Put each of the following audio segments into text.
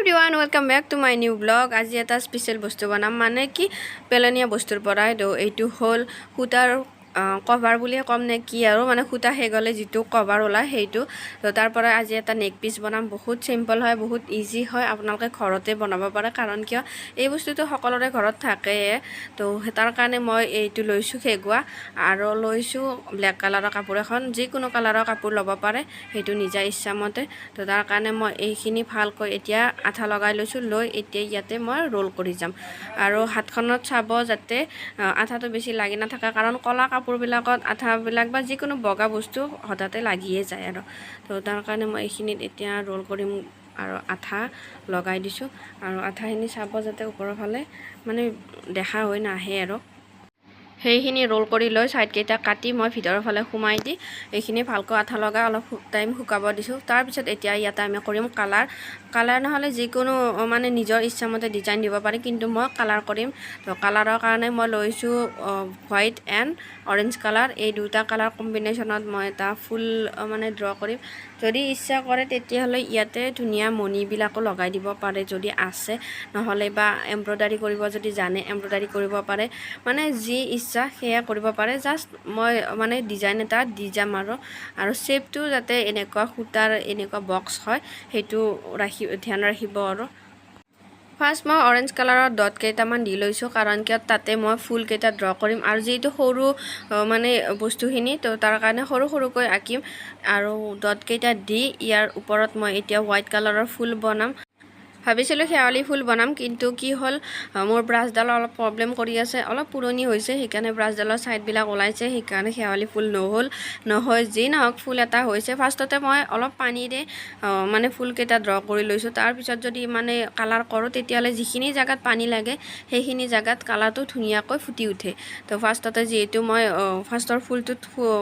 Everyone, welcome back to my new vlog. আজি এটা special বস্তু বনাম, মানে কি, পেলনীয়া বস্তুৰ পৰাই। তো এইটো হ'ল সূতাৰ কভাৰ বুলিয়ে ক'ম নে কি আৰু, মানে সূতা শেষ হ'লে যিটো কভাৰ ওলায় সেইটো। তো তাৰ পৰা আজি এটা নেক পিচ বনাম। বহুত চিম্পল হয়, বহুত ইজি হয়, আপোনালোকে ঘৰতে বনাব পাৰে। কাৰণ কিয়, এই বস্তুটো সকলোৰে ঘৰত থাকেয়ে। তো তাৰ কাৰণে মই এইটো লৈছোঁ খেগুৱা আৰু লৈছোঁ ব্লেক কালাৰৰ কাপোৰ এখন। যিকোনো কালাৰৰ কাপোৰ ল'ব পাৰে, সেইটো নিজা ইচ্ছামতে। তো তাৰ কাৰণে মই এইখিনি ভালকৈ এতিয়া আঠা লগাই লৈছোঁ। লৈ এতিয়া ইয়াতে মই ৰোল কৰি যাম আৰু হাতখনত চাব যাতে আঠাটো বেছি লাগি নাথাকে, কাৰণ ক'লা কাপোৰবিলাকত আঠাবিলাক বা যিকোনো বগা বস্তু হঠাতে লাগিয়ে যায় আৰু। তো তাৰ কাৰণে মই এইখিনিত এতিয়া ৰোল কৰিম আৰু আঠা লগাই দিছোঁ। আৰু আঠাখিনি চাব যাতে ওপৰৰ ফালে মানে দেখা হৈ নাহে। আৰু সেইখিনি ৰোল কৰি লৈ ছাইডকেইটা কাটি মই ভিতৰৰ ফালে সোমাই দি এইখিনি ভালকৈ আঠা লগাই অলপ টাইম শুকাব দিছোঁ। তাৰপিছত এতিয়া ইয়াতে আমি কৰিম কালাৰ। কালাৰ নহ'লে যিকোনো মানে নিজৰ ইচ্ছামতে ডিজাইন দিব পাৰি, কিন্তু মই কালাৰ কৰিম। তো কালাৰৰ কাৰণে মই লৈছোঁ হোৱাইট এণ্ড অৰেঞ্জ কালাৰ। এই দুটা কালাৰ কম্বিনেশ্যনত মই এটা ফুল মানে ড্ৰ কৰিম। যদি ইচ্ছা কৰে, তেতিয়াহ'লে ইয়াতে ধুনীয়া মণিবিলাকো লগাই দিব পাৰে যদি আছে, নহ'লে বা এম্ব্ৰইডাৰী কৰিব যদি জানে, এম্ব্ৰইডাৰী কৰিব পাৰে। মানে যি ইচ্ছা সেয়া কৰিব পাৰে। জাষ্ট মই মানে ডিজাইন এটা দি যাম আৰু আৰু শ্বেপটো যাতে এনেকুৱা সূতাৰ এনেকুৱা বক্স হয়, সেইটো ধ্যান ৰাখিব। আৰু ফাৰ্ষ্ট মই অৰেঞ্জ কালাৰৰ ডট কেইটামান দি লৈছোঁ, কাৰণ কিয়, তাতে মই ফুলকেইটা ড্ৰ কৰিম। আৰু যিহেতু সৰু মানে বস্তুখিনি, তো তাৰ কাৰণে সৰু সৰুকৈ আঁকিম। আৰু ডটকেইটা দি ইয়াৰ ওপৰত মই এতিয়া হোৱাইট কালাৰৰ ফুল বনাম। ভাবিছিলোঁ শেৱালি ফুল বনাম, কিন্তু কি হ'ল, মোৰ ব্ৰাছডাল অলপ প্ৰব্লেম কৰি আছে, অলপ পুৰণি হৈছে, সেইকাৰণে ব্ৰাছডালৰ ছাইডবিলাক ওলাইছে। সেইকাৰণে শেৱালি ফুল নহ'ল। নহয়, যি নহওক, ফুল এটা হৈছে। ফাৰ্ষ্টতে মই অলপ পানীৰে মানে ফুলকেইটা ড্ৰ কৰি লৈছোঁ। তাৰপিছত যদি মানে কালাৰ কৰোঁ, তেতিয়াহ'লে যিখিনি জেগাত পানী লাগে, সেইখিনি জেগাত কালাৰটো ধুনীয়াকৈ ফুটি উঠে। তো ফাৰ্ষ্টতে যিহেতু মই ফাৰ্ষ্টৰ ফুলটোত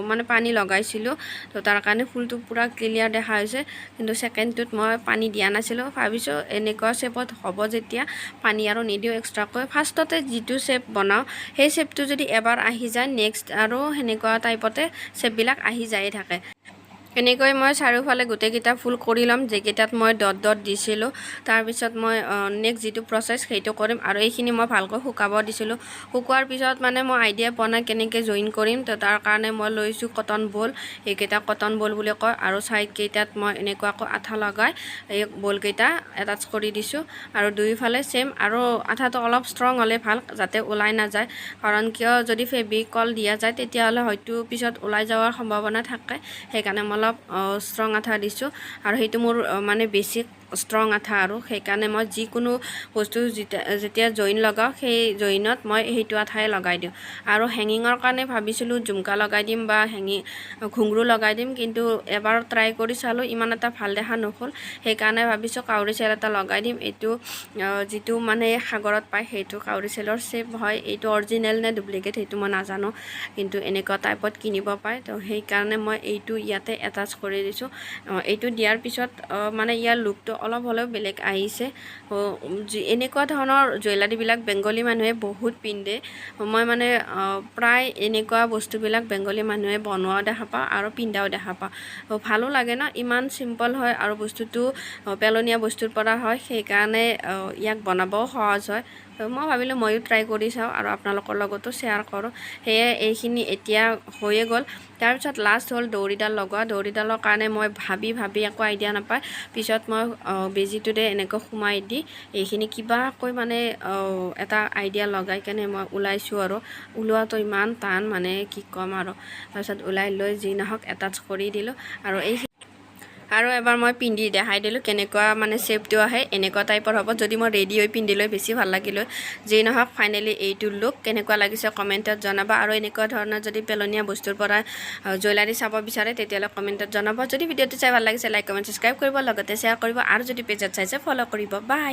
মানে পানী লগাইছিলোঁ, তো তাৰ কাৰণে ফুলটো পূৰা ক্লিয়াৰ দেখা হৈছে। কিন্তু ছেকেণ্ডটোত মই পানী দিয়া নাছিলোঁ। ভাবিছোঁ এনেকুৱা শ্বেপত হ'ব যেতিয়া, পানী আৰু নিদিওঁ এক্সট্ৰাকৈ। ফাৰ্ষ্টতে যিটো শ্বেপ বনাওঁ, সেই শ্বেপটো যদি এবাৰ আহি যায়, নেক্সট আৰু সেনেকুৱা টাইপতে শ্বেপবিলাক আহি যায়ে থাকে। এনেকৈ মই চাৰিওফালে গোটেইকেইটা ফুল কৰি ল'ম, যিকেইটাত মই ডট ডট দিছিলোঁ। তাৰপিছত মই নেক্সট যিটো প্ৰচেছ, সেইটো কৰিম। আৰু এইখিনি মই ভালকৈ শুকাব দিছিলোঁ। শুকোৱাৰ পিছত মানে মই আইডিয়া পোৱা নাই কেনেকৈ জইন কৰিম। তো তাৰ কাৰণে মই লৈছোঁ কটন বল। এইকেইটা কটন বল বুলি কয়। আৰু ছাইডকেইটাত মই এনেকুৱাকৈ আঠা লগাই এই বলকেইটা এটাচ কৰি দিছোঁ আৰু দুয়োফালে ছেইম। আৰু আঠাটো অলপ ষ্ট্ৰং হ'লে ভাল, যাতে ওলাই নাযায়। কাৰণ কিয়, যদি ফেভিকল দিয়া যায়, তেতিয়াহ'লে হয়তো পিছত ওলাই যোৱাৰ সম্ভাৱনা থাকে। সেইকাৰণে মই অলপ ষ্ট্ৰং আঠা দিছোঁ। আৰু সেইটো মোৰ মানে বেছি ষ্ট্ৰং আঠা আৰু সেইকাৰণে মই যিকোনো বস্তু যেতিয়া যেতিয়া জইন লগাওঁ, সেই জইনত মই সেইটো আঠাই লগাই দিওঁ। আৰু হেঙিঙৰ কাৰণে ভাবিছিলোঁ জুমকা লগাই দিম বা হেঙিং ঘুংৰু লগাই দিম, কিন্তু এবাৰ ট্ৰাই কৰি চালোঁ, ইমান এটা ভাল দেখা নহ'ল। সেইকাৰণে ভাবিছোঁ কাউৰী চেল এটা লগাই দিম। এইটো যিটো মানে সাগৰত পায়, সেইটো কাউৰী চেলৰ শ্বেপ হয়। এইটো অৰিজিনেল নে ডুপ্লিকেট, সেইটো মই নাজানো, কিন্তু এনেকুৱা টাইপত কিনিব পায়। তো সেইকাৰণে মই এইটো ইয়াতে এটাচ কৰি দিছোঁ। এইটো দিয়াৰ পিছত মানে ইয়াৰ লুকটো অলপ হ'লেও বেলেগ আহিছে। এনেকুৱা ধৰণৰ জুৱেলাৰীবিলাক বেংগলী মানুহে বহুত পিন্ধে। মই মানে প্ৰায় এনেকুৱা বস্তুবিলাক বেংগলী মানুহে বনোৱাও দেখা পাওঁ আৰু পিন্ধাও দেখা পাওঁ। ভালো লাগে ন, ইমান চিম্পল হয় আৰু বস্তুটো পেলনীয়া বস্তুৰ পৰা হয়, সেইকাৰণে ইয়াক বনাবও সহজ হয়। তো মই ভাবিলোঁ ময়ো ট্ৰাই কৰি চাওঁ আৰু আপোনালোকৰ লগতো শ্বেয়াৰ কৰোঁ। সেয়ে এইখিনি এতিয়া হৈয়ে গ'ল। তাৰপিছত লাষ্ট হ'ল দৌৰিডাল লগোৱা। দৌৰিডালৰ কাৰণে মই ভাবি ভাবি একো আইডিয়া নাপায়, পিছত মই বেজীটোৰে এনেকৈ সোমাই দি এইখিনি কিবাকৈ মানে এটা আইডিয়া লগাই কেনে মই ওলাইছোঁ। আৰু ওলোৱাটো ইমান টান, মানে কি ক'ম আৰু। তাৰপিছত ওলাই লৈ যি নহওক এটাচ কৰি দিলোঁ। আৰু এবাৰ মই পিন্ধি দেখাই দিলোঁ কেনেকুৱা মানে শ্বেপটো আহে। এনেকুৱা টাইপৰ হ'ব। যদি মই ৰেডি হৈ পিন্ধিলৈ বেছি ভাল লাগিল হয়। যি নহওক, ফাইনেলি এইটো লুক কেনেকুৱা লাগিছে কমেণ্টত জনাবা। আৰু এনেকুৱা ধৰণৰ যদি পেলনীয়া বস্তুৰ পৰা জুৱেলাৰী চাব বিচাৰে, তেতিয়াহ'লে কমেণ্টত জনাব। যদি ভিডিঅ'টো চাই ভাল লাগিছে, লাইক, কমেণ্ট, ছাবস্ক্ৰাইব কৰিব, লগতে শ্বেয়াৰ কৰিব আৰু যদি পেজত চাইছে, ফ'ল' কৰিব। বাই।